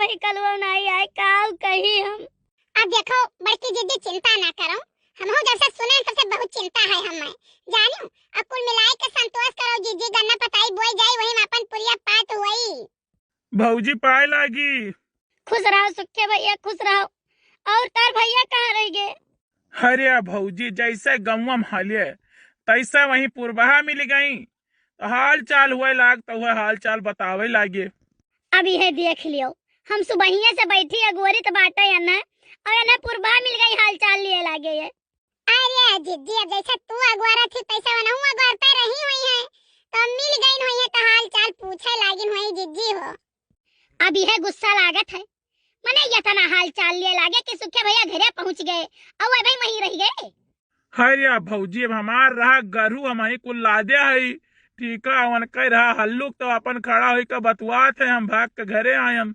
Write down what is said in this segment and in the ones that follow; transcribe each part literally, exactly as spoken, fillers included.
टिकलवा नाई आए, काउ कही हम। अब देखो बड़की जिज्जी, चिंता ना करो, हमहू जब से सुने तब से बहुत चिंता है हमें, जानियो। अब कुल मिलाए के संतोष करो जिज्जी, गन्ना पताई बोई जाई, वही में अपन पुरिया पात हुई। भौजी पाए लागी। खुश रहो सुखे भैया, खुश रहो। और तार भैया कहाँ रह गए? अरे भौजी, जैसे गौवा में हालिए तैसे वहीं पुरबहा मिल गई, तो हाल चाल हुए लाग, तो हुए हाल चाल बतावे लागे। अब यह देख लियो, हम सुबहिया से बैठी अगोरी तो बाटे एने, और एने पुरबहा मिल गई हाल चाल लिए लागे ये। अरे जिज्जी, अब जैसे तू अगोरा थी तैसे वनहु अगोरते रही हुई है, तो मिल गई हुई है तो हाल चाल पूछे लागिन हुई जिज्जी हो। अब यह गुस्सा लागत है, मने इतना हाल चाल लिए लागे कि सुखे भैया घरे पहुँच गए, और वह भाई वहीं रह गए। अरे भौजी, अब हमार रहा गरू, हम ही कुल लादे है, ठीक है, उनके रहा हल्लुक तो अपन खड़ा होई के बतुआत है, हम भाग के घरे आयन।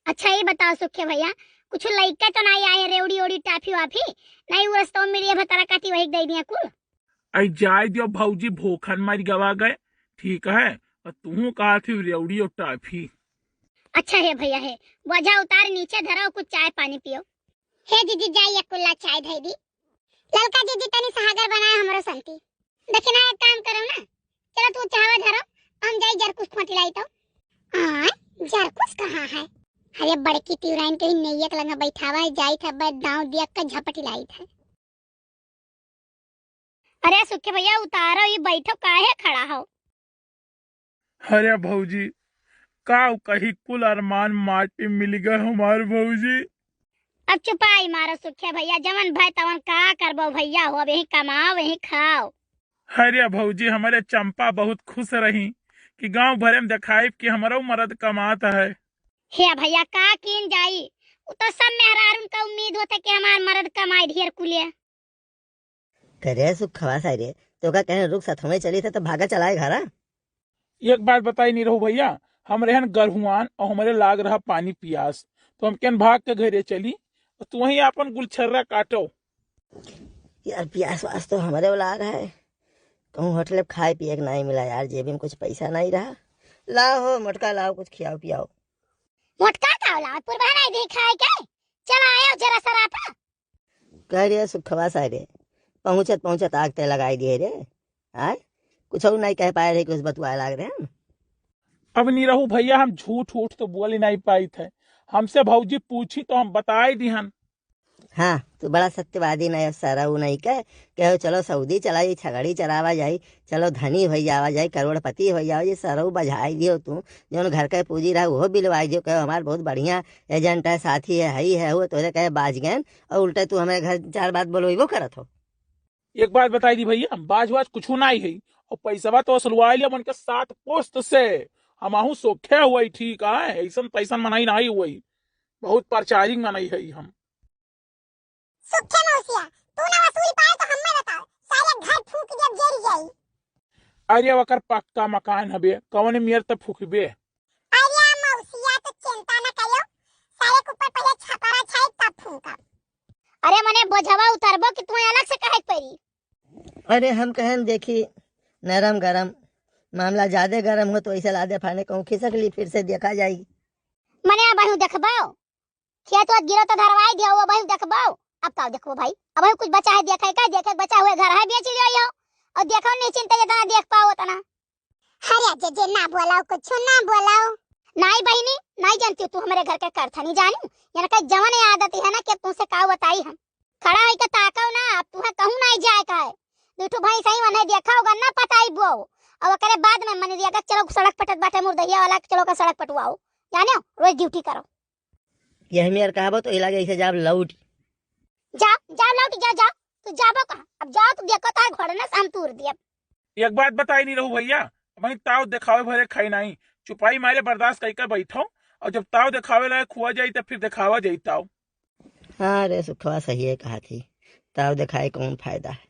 अच्छा ये बताओ सुखे भैया, कुछ लइका तो नहीं आए रेवड़ी ओड़ी टाफी वाफी? नहीं, वो रस्तों में मिली है भतारा काटी वही दे दिया कुल। आई जाए दियो भौजी, भूखन मर गवा गए, ठीक है, और तू कहा थी रेवड़ी और टाफी। अच्छा है भैया है, बोझा उतार नीचे धरो, कुछ चाय पानी पियो। हे दीदी जाई एक कुल्ला चाय धई दी। ललका दीदी तनी सहागर बनाए हमरो संती। देखी ना एक काम करो ना, चलो तू चाहवा धरो, हम जाई जरकुस खोटी लाई तो। आय, जरकुस कहाँ है? अरे बड़की तिवराइन कहीं नेयक लंगा बैठावा है, जाई था बस दाँव दिया का झपटी लाई था। अरे सुखे भैया उतारो, ये बैठो काहे खड़ा हो? अरे भौजी, का कही कुल अरमान माटी मिल गए हमार भौजी। अब चुपाई मारो सुखे भैया, जवन भय तवन का करबो भैया हो, अब यही कमाओ यही खाओ। अरे भौजी, हमारे चंपा बहुत खुश रही कि गांव भरे में देखाइब कि हमरो मर्द कमात है। हे भैया का कीन जाई, उ तो सब मेहरारून का उम्मीद होता कि हमार मर्द कमाई ढेर कुलिया। करे सुखवा सारे, तो का कहे रुक साथ हमें चली थे तो भागा चलाए घरा। एक बात बताई नहीं रहू भैया, हम रहन गरहुआन और हमारे लाग रहा पानी पियास, तो हम केन भाग के घरे चली और तू वहीं आपन गुलछर्रा काटो। यार पियास वास तो हमारे लाग है, कहूँ होटल में खाए पिए के नहीं मिला यार, जेबी में कुछ पैसा नहीं रहा। लाओ हो मोटका लाओ, कुछ खियाओ पियाओ। मोटका का होला? पुरबा नहीं दे खाए के? चला आयो जरा सरापा। कह रहे सुखवा सारे, पहुँचत पहुँचत आग ते लगाई दिए रे। आय, कुछ और नहीं कह पाए रहे कि उस बतुआ लाग रहे हैं। अब निरहू भैया, हम झूठ उठ तो बोल नहीं पाई थे, हमसे भौजी पूछी तो हम बताए दिहन। हाँ, तू बड़ा सत्यवादी नहीं, सरऊ नहीं कह, कहो चलो सऊदी चला जाई, छगड़ी चरावा जाई, चलो धनी हो जावा जाई, करोड़पति हो जावा जाई, सरऊ बझाई दियो तू, जौन घर के पूंजी रहा उहो बिलवाई दियो, कहो हमार बहुत बढ़िया एजेंट है, साथी है, हई है, वो तोरे कहे बाज गए और उल्टे तू हमारे घर चार बात बोलवेबो करत हो। एक बात बताई दी भैया, बाज वाज कुछ नहीं है, और पैसवा तो असलवा लिया मन के सात पोस्त से, हम आहू सोखे हुई, ठीक है, ऐसन तैसन मनाई नहीं हुई, बहुत प्रचारिंग मनाई है हम। सुखे मौसिया, तू ना वसूल पाए तो हमें बताओ, सारे घर फूक दिया जर जाई। अरे ओकर पक्का मकान हबे, कौन मेर त फूकबे। अरे मौसिया तो चिंता न करियो, सारे के ऊपर पहले छपरा छाई तब फूकब। अरे मने बोझवा उतरबो कि तुम्हें अलग से कहे के पड़ी? अरे हम कहन देखी नरम गरम मामला ज्यादा गरम हो तो ऐसे लादे फाने कहूँ खिसक ली, फिर से देखा जाई। मने अब हूँ देखबो, खेत वेत गिरो तो धरवाई दियो, वो भाई देखबो। अब का देखबो भाई, अब कुछ बचा है देखे का? देखे के बचा हुए घर है बेच लियो यो, और देखो नहीं चिंता जितना देख पाओ उतना। अरे जे जे ना बोलाओ, कुछ ना बोलाओ। नहीं बहिनी, नहीं जानती तू हमरे घर के करथा नहीं जानी, यहाँ का जवन आदत है ना कि तुमसे का बताई हम। खड़ा होई के ताकाओ ना, अब तुहे कहूँ नहीं जाए का है। दू ठो भाई सही वने देखा होगा ना पताई बुआओ, और ओकरे बाद में मने दिया का चलो सड़क पटत बाटे मुर्दहिया वाला, चलो का सड़क पटवाओ, जाने रोज ड्यूटी करो। यही मेर कहबो तो इलागे इसे जाब लौट। जाओ, जाओ लौट, जाओ, जाओ। तू जाबो कहाँ? अब जाओ, तू देखो तार घोड़े ना हम तूर दिया। एक बात बताई नहीं रहू भैया, वहीं ताव देखावे भरे खाई नहीं, चुपाई मारे बर्दाश्त कई के बैठो, और जब ताव देखावे लायक हुआ जाई तो फिर देखावा जाई ताव। हाँ रे सुखवा, सही है कहा थी, ताव देखाए कौन फायदा है,